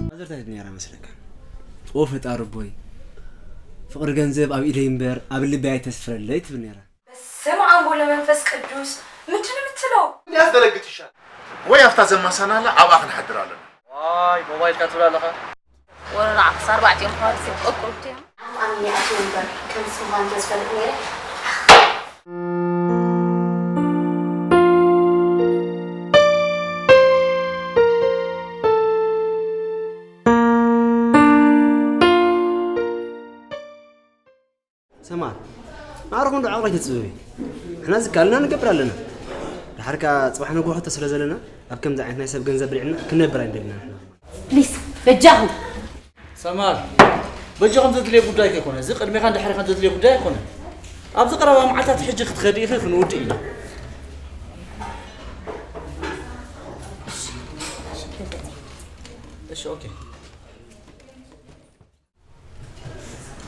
ማዘር ታይ ነራ መስለካ? ኦ ፈጣሪ ቦይ፣ ፍቕሪ ገንዘብ ኣብ ኢደይ እምበር ኣብ ልበይ ኣይተስፍረለይ ትብል ነራ። በስመ አብ ወወልድ ወመንፈስ ቅዱስ። ምንድን ነው የምትለው? ያስደነግጥሻል ወይ? ኣብታ ዘማሳናላ ኣብኣ ክንሓድር ኣለና። ዋይ ሞባይልካ ትብል ኣለኻ። ወረራ ዓክስ ኣርባዕቲኦም ከዋክብቲ እዮም። ቆቁርብቲ እዮም። ዓም ዓም ይኣትዩ እምበር ከምዚ ምዃኑ ተዝፈልጥ ነይረ። ሰማር፣ ማዕረ ክንዶ ዓቕሊ ኣይተጽብቢ። ንሕና ዝከኣለና ንገብር ኣለና። ድሓር ከኣ ጽባሕ ንግሆ ሕቶ ስለ ዘለና፣ ኣብ ከምዚ ዓይነት ናይ ሰብ ገንዘብ በሊዕና ክንነብር ኣይንደልን ንሕና። ፕሊስ፣ በጃኹም። ሰማር፣ በጃኹም ዘድልየ ጉዳይ ከይኮነ፣ እዚ ቅድሜኻን ድሕሬኻን ዘድልየ ጉዳይ ኣይኮነን። ኣብዚ ቀረባ መዓልታት ሕጂ ክትኸዲ ኢኺ፣ ክንውድእ ኢና። እሺ፣ ኦኬ።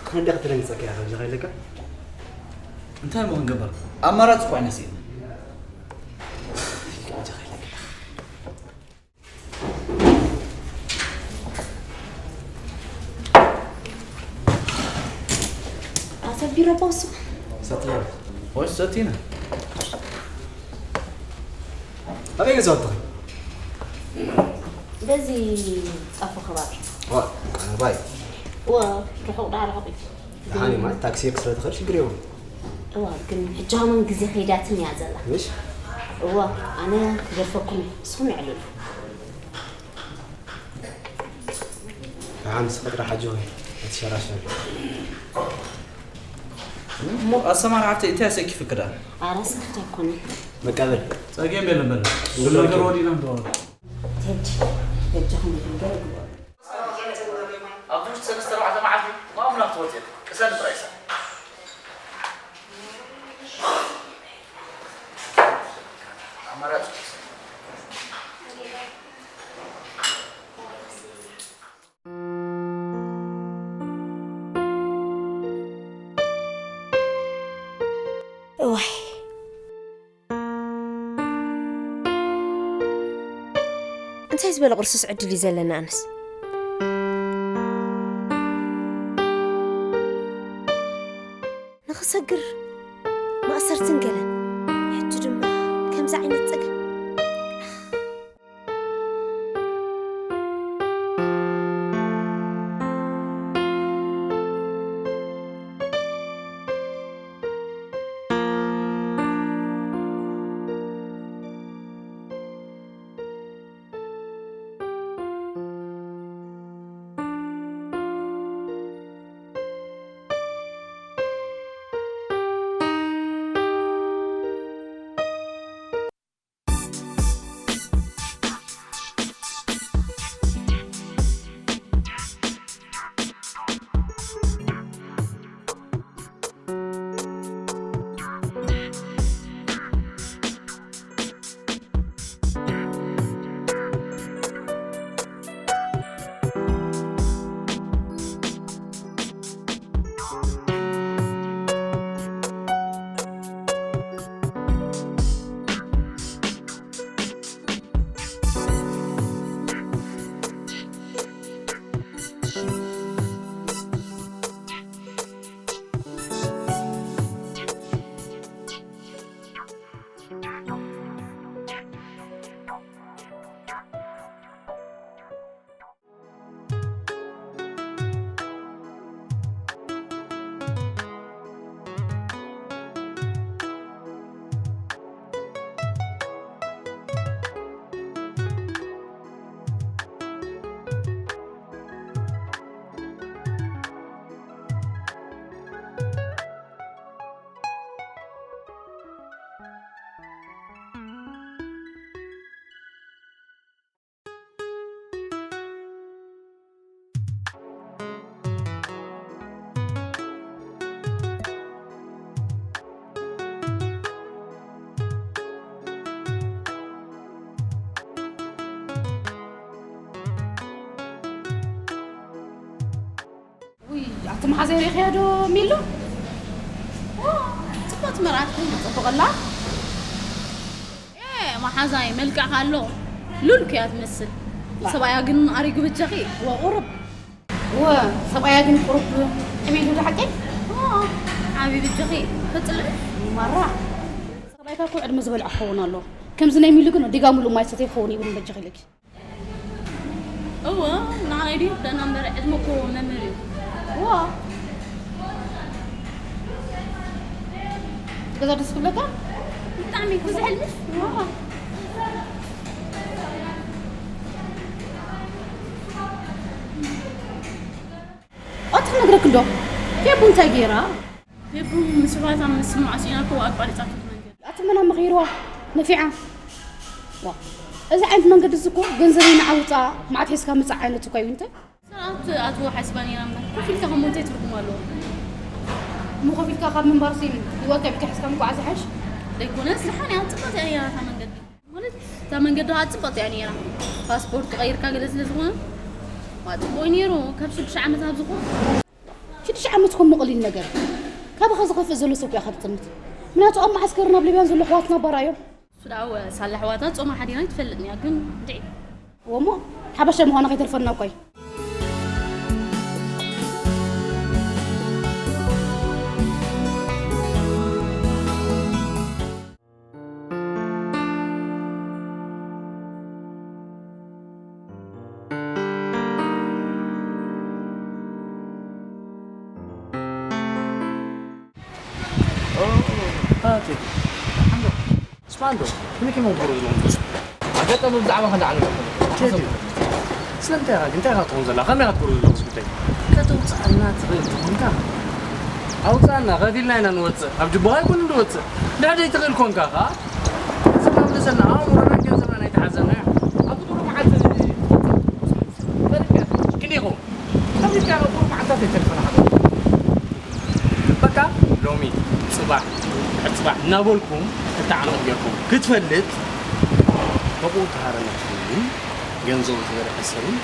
ክንደይ ክትደንግጸካ እያ፣ ከምዚ ከይለካ። እንታይ እሞ ክንገብር? ኣማራጺ እኮ ኣይነስእን። ኣቶ ቢሮ ቦስ። ሰጥና ወይስ ሰቲና? ኣበይ ገዛውትኺ? በዚ ጣፎ ከባቢ። ዋ፣ ቀረባይ። እወ፣ ርሑቕ ደኣ ርሑቕ እዩ። ደሓን እዩ ማለት ታክሲ ስለ ትኽእል ሽግር የብሉን። እወ፣ ግን ሕጂ ኸማን ግዜ ከይዳትኒ እያ ዘላ። ምሽ? እወ፣ ኣነ ክገድፈኩም እየ፣ ንስኹም የዕልሉ። ደሓን ንስኺ ጥራሕ ኣጆኺ፣ ኣይትሸራሸሪ። እሞ ኣሰማርዓተይ እንታይ ኣሰኪፍኪ ደኣ? ኣረ ኣሰኪፍኪ ኣይኮነን። በቃ በል። ጸገም የለን በል። ኩሉ ነገር ወዲእና ንደዋወል። ቴዲ በጃኹም ነገር ግበሩ። ኣብዚ ውሽጢ ሰለስተ ኣርባዕተ መዓልቲ ማእሙና ክትወጽእ ቅሰኒ ጥራይ ሰብ። ኣማራጺ ቅሰኒ። እዋይ እንታይ ዝበለ ቁርሱስ ዕድል እዩ ዘለና ኣነስ ንኽሰግር ማእሰርትን ገለን ሕጂ ድማ ከምዚ ዓይነት ፀገም እቲ መሓዘይ ርኢኽያ ዶ ሚሉ? ዋ፣ ጽቡቕቲ መርዓት ኮይና። ጽቡቕ ኣላ? ኤ፣ መሓዛይ መልክዕካ ኣሎ። ሉል እኮ እያ ትመስል። ሰብኣያ ግን ኣሪጉ ብጃኺ። ወ፣ ቁሩብ። ወ፣ ሰብኣያ ግን ቁሩብ ዕብዩ ዶ ሓቀይ? ዋ፣ ዓብዩ ብጃኺ። ፈጽልእ። ማራ። ሰብኣይካ እኮ ዕድመ ዝበልዖ ክኸውን ኣሎ። ከምዚ ናይ ሚሉ ግን ዲጋ ሙሉእ ማይ ሰትየ ክኸውን ይብሉ በጃኺ ኢለኪ። እወ፣ ንዓይ ድዩ? ደህና እምበር ዕድመ እኮ መምህር እዩ። ዋ። ገዛ ደስ ክብለካ? ብጣዕሚ ክዝሕልፍ። ዋ። ኣቲ ክነግረክ እንዶ። ፌቡ እንታይ ገይራ? ፌቡ ምስባታ ምስማዕ ሲና እኮ ኣቋሪጻቶ መንገዲ። ኣቲ መን ኣመኺርዋ? ነፊዓ። ዋ። እዚ ዓይነት መንገዲ እዚ እኮ ገንዘበይ ንዓውፃ፣ መዓት ሒዝካ ምፃእ ዓይነት እኮ እዩ፣ እንታይ? ሰዓት ኣትዎ ሓስባ ነይራ እምበር፣ ኮፍ ኢልካ ከሞ እንታይ ትርጉም ኣለዎ? እሞ ኮፍ ኢልካ ካብ ምንባርሲ፣ ህይወት ከቢድካ ሒዝካ ምጓዓዝ ይሓይሽ። ዘይኮነስ፣ ዝሓን እያ፣ ጽብቕቲ እያ ነይራ እታ መንገዲ። ማለት፣ እታ መንገዲ ከዓ ጽብቕቲ እያ ነይራ። ፓስፖርት ቀይርካ ገለ ስለ ዝኾነ፣ ዋ፣ ጽቡቕ እዩ ነይሩ። ካብ ሽዱሽተ ዓመት ኣብ ዝኾነ ሽዱሽተ ዓመት እኮ እሞ ቀሊል ነገር እዩ። ካባኻ ዝኸፍእ ዘሎ ሰብ እኮ ኢኻ ትጥምት። ምክንያቱ ኣብ መዓስከርን ኣብ ሊብያን ዘሎ ኣሕዋትና ባራ እዮም። እሱ ደኣ ሳላ ኣሕዋታ ጾማ ሓዲራ ኣይትፈልጥን እያ፣ ግን ድዒ። እወ እሞ፣ ሓበሻ ምዃና ከይተርፈና እኮ እዩ። ኦ፣ ኣቲ። ስማዕ እንዶ፣ ከመይ ከመይ ክገብሩ ዘለዎም? ኣጋጣሚ ብዛዕባ ክንዲ ዓለም ቴዲ፣ ስለምንታይ ኢኻ ግን፣ እንታይ ኢኻ ትኸውን ዘላ? ከመይ ኢኻ ትገብሩ ዘለኹስ ጉዳይ? ከተውፅኣና ትኽእል ተኾንካ፣ ኣውፅኣና፣ ከፊልና ኢና ንወፅእ። ኣብ ጅቡኻ ኣይኮንን ንወፅእ። ድሕሪ ዘይትኽእል ኮንካ ኸዓ፣ እዚ እናመለሰና ኣእምሮናን ገንዘብናን ኣይተሓዘናዮ። ኣብ ቁሩብ መዓልቲ ትወፅእ። ፈሪድካ፣ ክንደይ ይኸውን? ፈሪድካ፣ ቁሩብ መዓልታት ኣይተርፈና ሓደ። በቃ ሎሚ፣ ጽባሕ፣ ድሕሪ ጽባሕ እናበልኩም እታ ዓመት ጌርኩም ክትፈልጥ፣ ካብኡ ተሃረመት ግን ገንዘቡ ተበልዐ ሰብን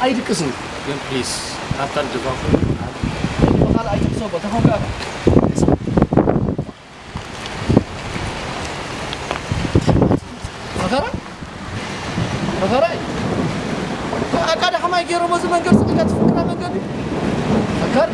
ኣይድቅስን። ግን ፕሊስ፣ ካብታ ልድፋኹም ብኻልእ ኣይትሕሰቦ፣ ተኾንካ መኸራ? መኸራ እዩ። ኣቃ ደሓማይ ገይሮሞ እዚ መንገዲ፣ ጽቕልካ ትፍክራ መንገዲ። ፈከር።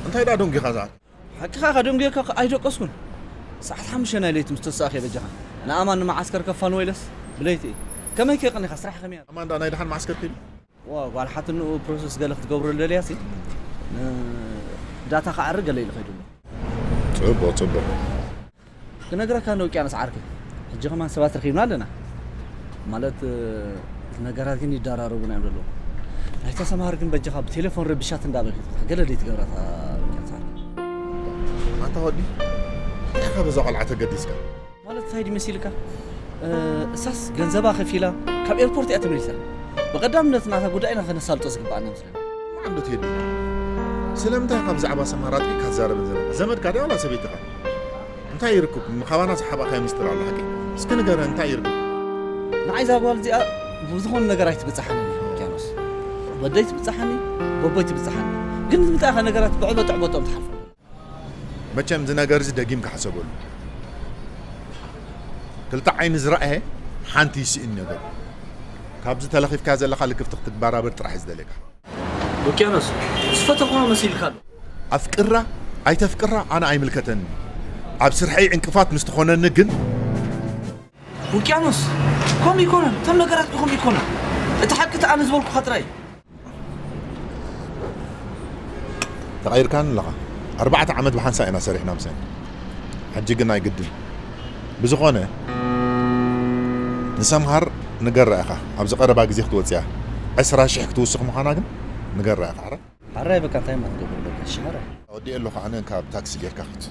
እንታይ ደኣ ደንጒኻ ዝኣቱ? ሓቅኻ ከደንጉየካ እኮ ኣይደቀስኩን። ሰዓት ሓሙሽተ ናይ ለይቲ ምስ ተሳእኸ በጃኻ። ንኣማን ንመዓስከር ከፋንዎ ኢለስ ብለይቲ እየ። ከመይ ከይቀኒኻ? ስራሕ ከመይ ኣሎ? ኣማን ደኣ ናይ ደሓን መዓስከር ከይዱ? ዋ፣ ጓል ሓትንኡ ፕሮሰስ ገለ ክትገብረሉ ደልያሲ፣ ን-፣ ዳታ ክዓሪ ገለ ኢሉ ከይዱ ኣሎ። ጽቡቕ፣ ጽቡቕ። ክነግረካ እንዶ ውቅያኖስ ዓርከይ፣ ሕጂ ከማን ሰባት ረኺብና ኣለና። ማለት፣ እቲ ነገራት ግን ይደራረቡና እዮም ዘለዉ። ናይታ ሰምሃር ግን በጃኻ ብቴሌፎን ረቢሻት እንዳበልካ ገለ ደይ ትገብራ እታ ውቅያኖስ ዓርከይ። ኣንታ ወዲ፣ እንታይ ኢኻ በዛ ቆልዓ ተገዲስካ? ማለት እንታይ ድዩ መሲልካ? እ፣ እሳስ ገንዘባ ከፊላ ካብ ኤርፖርት እያ ተመሊሳ። ብቐዳምነት ናታ ጉዳይ ኢና ከነሳልጦ ዝግብኣና መስለኒ። ማዕንዶ ቴዲ፣ ስለምንታይ ኢኻ ብዛዕባ ሰምሃር ኣጥቢቕካ ትዛረብን ዘለኻ? ዘመድካ ድያ ዋላ ሰበይትኻ? እንታይ ይርክብኩም? ካባና ዝሓባእካዮ ሚስጥር ኣሎ ሓቂ? እስኪ ንገረን፣ እንታይ ይርክብኩም? ንዓይ እዛ ጓል እዚኣ ብዝኾነ ነገር ኣይትብጽሓንን እያ፣ ውቅያኖስ። በደይ ትብጽሓኒ፣ በቦይ ትብጽሓኒ። ግን ንምንታይ ኢኻ ነገራት ብዕበጥ ዕበጦም ትሓልፎም? መቸም እዚ ነገር እዚ ደጊምካ ሕሰበሉ። ክልተ ዓይኒ ዝረኣየ ሓንቲ ይስእን ነገር። ካብዚ ተለኺፍካዮ ዘለኻ ልክፍቲ ክትበራበር ጥራሕ እዩ ዝደልየካ። ውቅያኖስ፣ ዝፈተኹዋ መሲልካ ኣሎ። ኣፍቅራ ኣይተፍቅራ ኣነ ኣይምልከተኒ። ኣብ ስርሐይ ዕንቅፋት ምስ ትኾነኒ ግን። ውቅያኖስ፣ ከምኡ ይኮነን። እቶም ነገራት ብኸምኡ ይኮነን። እቲ ሓቂ እቲ ኣነ ዝበልኩኻ ጥራይ እዩ። ተቐይርካኒ ኣለኻ። ኣርባዕተ ዓመት ብሓንሳእ ኢና ሰሪሕና ምሰን። ሕጂ ግን ኣይግድን። ብዝኾነ ንሰምሃር ንገራ ኢኻ፣ ኣብዚ ቀረባ ግዜ ክትወፅያ። ዕስራ ሽሕ ክትውስኽ ምዃና ግን ንገራ ኢኻ። ሕራይ? ሕራይ በቃ እንታይ ማለት ገብሩ በቃ ሽሓራ። ወዲኤ ኣለኹ ኣነ፣ ካብ ታክሲ ጌርካ ኪድ።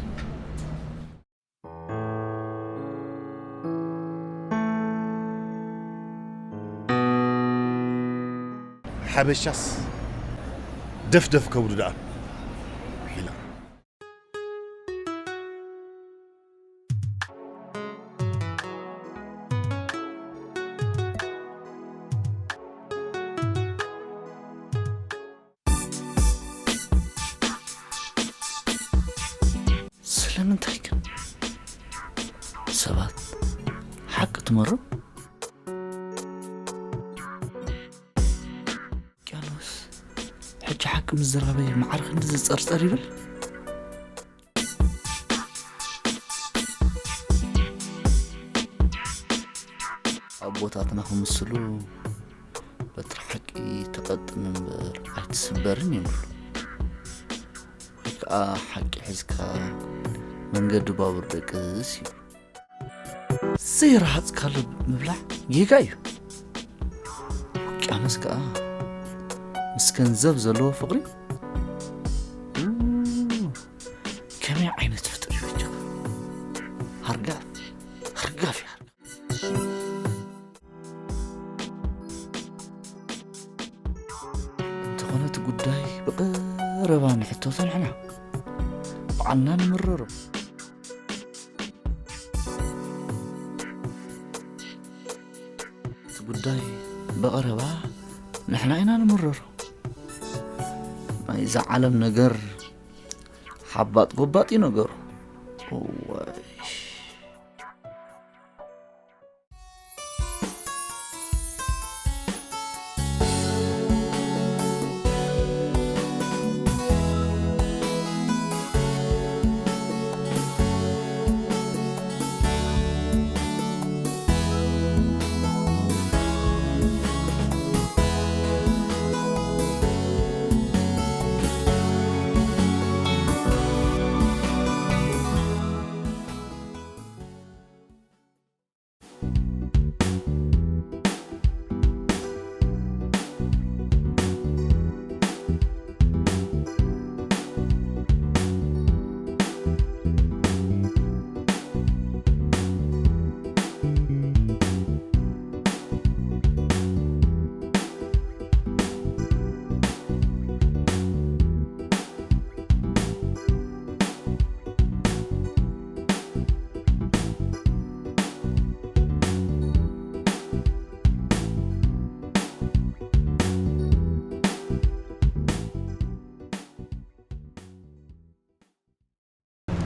ሓበሻስ ደፍደፍ ከብዱ ደኣ ሒላ። ስለምንታይ ግን ሰባት ሓቂ ትመርም? ውቅያኖስ፣ ሕጂ ሓቂ ምዝራበይ መዓር ክንዲ ዝጸርጸር ይብል። ኣቦታትና ክምስሉ በትሪ ሓቂ ተቐጥን እምበር ኣይትስበርን ይብሉ። ወይ ከኣ ሓቂ ሒዝካ መንገዲ ባቡር ደቅስ ይብሉ። ዘይረሃጽካሉ ምብላዕ ጌጋ እዩ። ውቅያኖስ ከኣ ምስ ገንዘብ ዘለዎ ፍቕሪ፣ ኡ፣ ከመይ ዓይነት ፍጡር እዩ በጃኻ? ሃርጋፍ፣ ሃርጋፍ እዩ ሃርጋፍ። እንተኾነ እቲ ጉዳይ ብቐረባ ንሕተቶ ንሕና ባዕልና ንምረሮ። እቲ ጉዳይ ብቐረባ ንሕና ኢና ንምረሮ። ናይዛ ዓለም ነገር ሓባጥ ጎባጥ እዩ ነገሩ። እዋይ።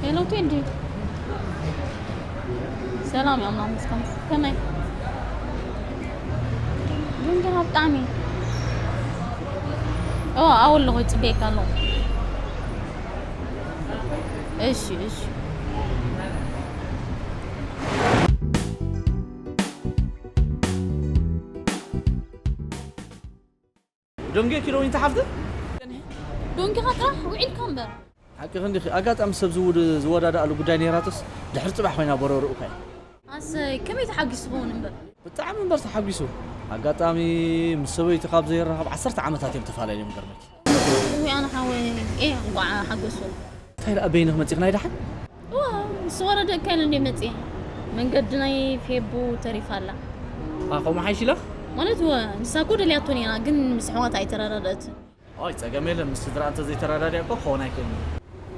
ሄሎ ቴዲ። ሰላም እዩ ኣምላኽ ይመስገን። ከመይ? ግን ደሃ ብጣዕሚ። ኦ፣ ኣብኡ ኣለኹ፣ ይጽበየካ ኣለኹ። እሺ፣ እሺ። ደንጌ ኪሎ ዊንታ ሓፍቲ? ዶንጌኻ ጥራሕ ውዒልካ እምበር። ሓቂ ክንዲኺ፣ ኣጋጣሚ ሰብ ዝውድ-፣ ዝወዳድኣሉ ጉዳይ ነይራቶስ፣ ድሕሪ ጽባሕ ኮይና በረርኡ ካይ። ኣሰይ፣ ከመይ ተሓጒሱ ክኸውን እምበር? ብጣዕሚ እምበር ተሓጒሱ። ኣጋጣሚ ምስ ሰበይቱ ካብ ዘይራኸብ ዓሰርተ ዓመታት እዮም ተፈላለዮም፣ ገርመኪ። እውይ፣ ኣነ ሓወይ፣ ኤ፣ እንቋዕ ሓጎሱ። እንታይ ደኣ በይንኺ መጺኽናይ ደሓን? እዋ፣ ምስ ወረደ እካ ኢለ እንደ መጽየ። መንገዲ ናይ ፌቡ ተሪፋ ኣላ። ኣ፣ ከምኡ ሓይሽ ኢላ? ማለት፣ እወ፣ ንሳ እኮ ደልያቶ ነይራ፣ ግን ምስ ኣሕዋታ ኣይተረዳድኣትን። ኣይ፣ ጸገም የለን። ምስ ስድራ እንተ ዘይተረዳድያ እኮ ክኸውን ኣይክእልን እዩ።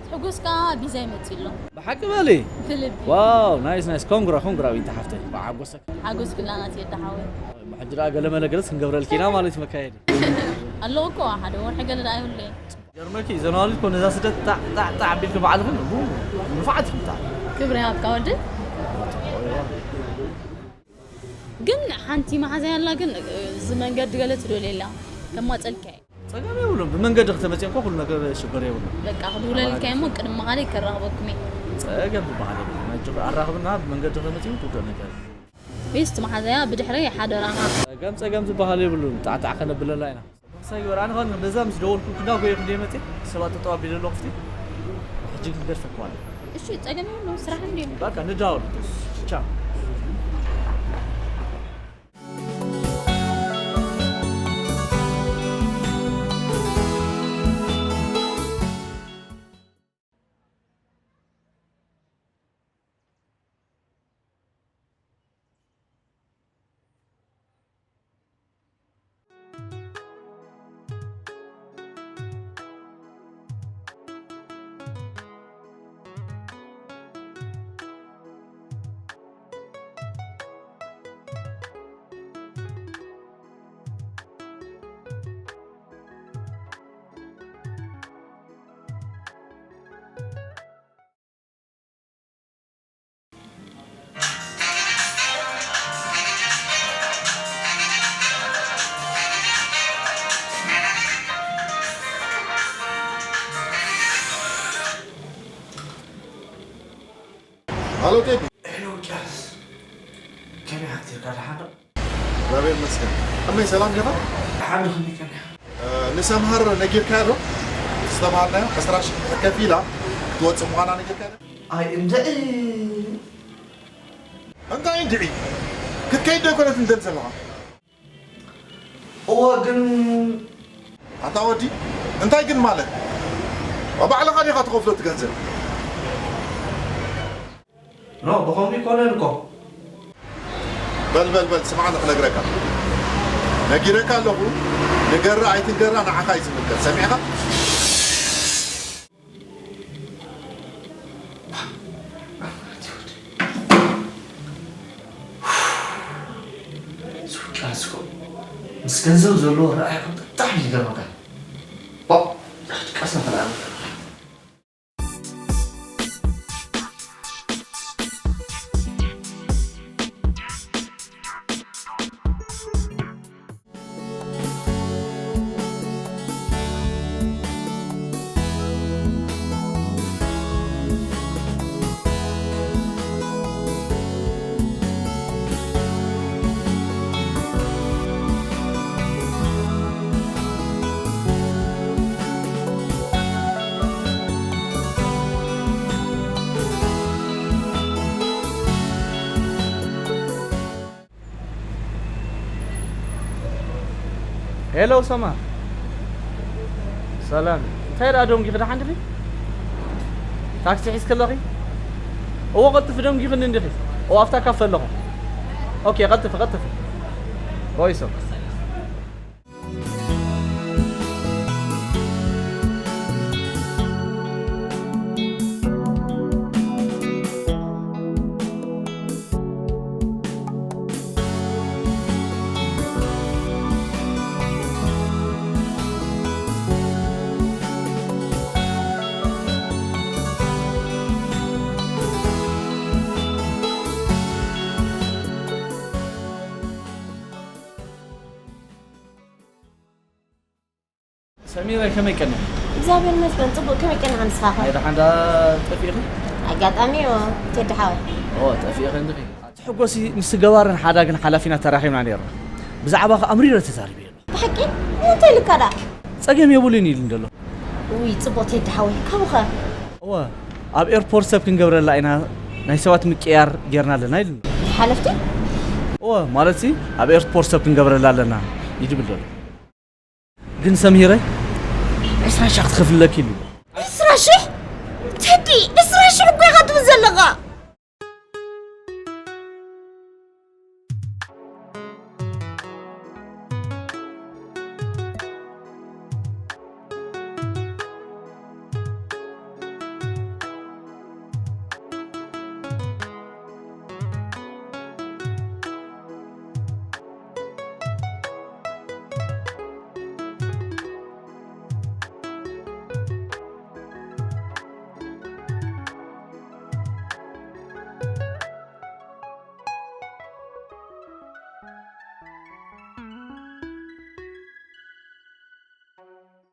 ትሕጎስ ከኣ ቢዛ ይመጽእ ኣሎ። ብሓቂ በሊ? ብልቢ። ዋው፣ ናይስ፣ ናይስ። ኮንግራ፣ ኮንግራ፣ ዊንታ ሓፍተይ። ብሓጎሰ። ሓጎስ ኩላና ትየ ደሓወይ። እሞ ሕጂ ደኣ ገለ መለ ገለስ ክንገብረልኪ ኢና ማለት እዩ፣ መካየዲ። ኣለዎ እኮ፣ ሓደ ወርሒ ገለ ደኣ ይብለይ። ገርመኪ፣ እዘን ኣዋልድ እኮ ነዛ ስደት ጣዕ፣ ጣዕ፣ ጣዕ ኣቢልክን ባዕልኽን፣ ቡ፣ ንፉዓት ኢኽን ብጣዕሚ። ክብሪ ይሃብካ ወዲ። ግን ሓንቲ መሓዛይ ኣላ፣ ግን እዚ መንገዲ ገለ ትደልየላ፣ ከማጸልካ እየ። ጸገም የብሉን። ብመንገዲ ከተመጽእ እኮ ኩሉ ነገር ሽግር የብሉን። በቃ፣ ክድውለልካ እየ እሞ፣ ቅድሚ ምኻደይ ከራኽበኩም እየ። ጸገም ዝበሃል የብሉን። ሕጂ ኣራኽብና፣ ብመንገዲ ከተመጽእ እውን ትውደእ ነገር እዩ። ቤስት መሓዛያ፣ ብድሕረይ ሓደራኻ። ጸገም፣ ጸገም ዝበሃል የብሉን። ጣዕጣዕ ከነብለላ ኢና። እንታይ ግበር፣ ኣነ ኸን በዛ ምስ ደወልኩ ክዳጎየ ክንደይ መፅእ ሰባት ተጠዋቢለ ኣለኹ። ፍቲ ሕጂ ግን ክገድፈኩም ኣለኹ። እሺ፣ ጸገም የብሉን፣ ስራሕ እንድዩ። በቃ ንዳወል። ቻው። ሃሎ ቴዲ። ሄሎ ጫስ፣ ከመይ ሓቲርካ? ደሓን ዶ? እግዚኣብሔር ይመስገን። ከመይ ሰላም ዲኻ? ደሓን ዶ? ከመይ ቀኒኻ? እ፣ ንሰምሃር ነጊርካዮ ዶ? ዝተምሃርናዮ ዕስራ ሺሕ ከፊላ ክትወፅእ ምዃና ነጊርካዮ ዶ? ኣይ እንድዒ። እንታይ እንድዒ? ክትከይድ ዶ ኣይኮነትን ደል ዘለኻ? እወ ግን ኣታ ወዲ፣ እንታይ ግን ማለት? ባዕልኻ ዲኻ ትኸፍሎ እቲ ገንዘብ? ኖ፣ ብኸምኡ ይኮነን እኮ። በል፣ በል፣ በል፣ ስምዓኒ ክነግረካ። ነጊረካ ኣለኹ፣ ንገራ ኣይትንገራ ንዓኻ እዩ ዝምልከት። ሰሚዕኻ? ሱቅ ጫስ እኮ ምስ ገንዘብ ዘለዎ ረኣይ ብጣዕሚ ይገርመካ። ዋው፣ ቀስ ንኽንኣምን። ሄሎ ሰማ፣ ሰላም። እንታይ ደኣ ደንጊኺ፣ ደሓን ዲኺ? ታክሲ ሒዝኪ ኣለኺ? እወ፣ ቀልጥፊ፣ ደንጊኽኒ እንዲኺ። እወ፣ ኣብታ ካፈ ኣለኹ። ኦኬ፣ ቀልጥፊ፣ ቀልጥፊ። ቦይሶ። ሰሚረ፣ ከመይ ቀኒኺ? እግዚኣብሔር ይመስገን፣ ጽቡቕ። ከመይ ቀኒኻ ንስኻ ኸ? ኣይ፣ ደሓን ዳ ጠፊእኺ? ኣጋጣሚ፣ ኦ፣ ቴዲ ሓወይ። ኦ፣ ጠፊእኺ እንዲኺ? እቲ ሕጎሲ ምስ ገባርን ሓዳግን ሓላፊና ተራኺብና ነይርና። ብዛዕባኺ ኣምሪረ ተዛሪበ ኣሎ። ብሓቂ? እንታይ ኢልካ ደኣ? ጸገም የብሉን ኢሉኒ ዘሎ። ውይ፣ ጽቡቕ ቴዲ ሓወይ። ካብኡ ኸ? እወ፣ ኣብ ኤርፖርት ሰብ ክንገብረላ ኢና፣ ናይ ሰባት ምቅያር ጌርና ኣለና ኢሉኒ። ናይ ሓለፍቲ? እወ፣ ማለትሲ ኣብ ኤርፖርት ሰብ ክንገብረላ ኣለና እዩ ዝብል ዘሎ። ግን ሰሚረ፣ ዕስራ ሺሕ ክትኸፍለኪ ኢሉ። ዕስራ ሺሕ? ቴዲ፣ ዕስራ ሺሕ እኮ ኢኻ ትብል ዘለኻ።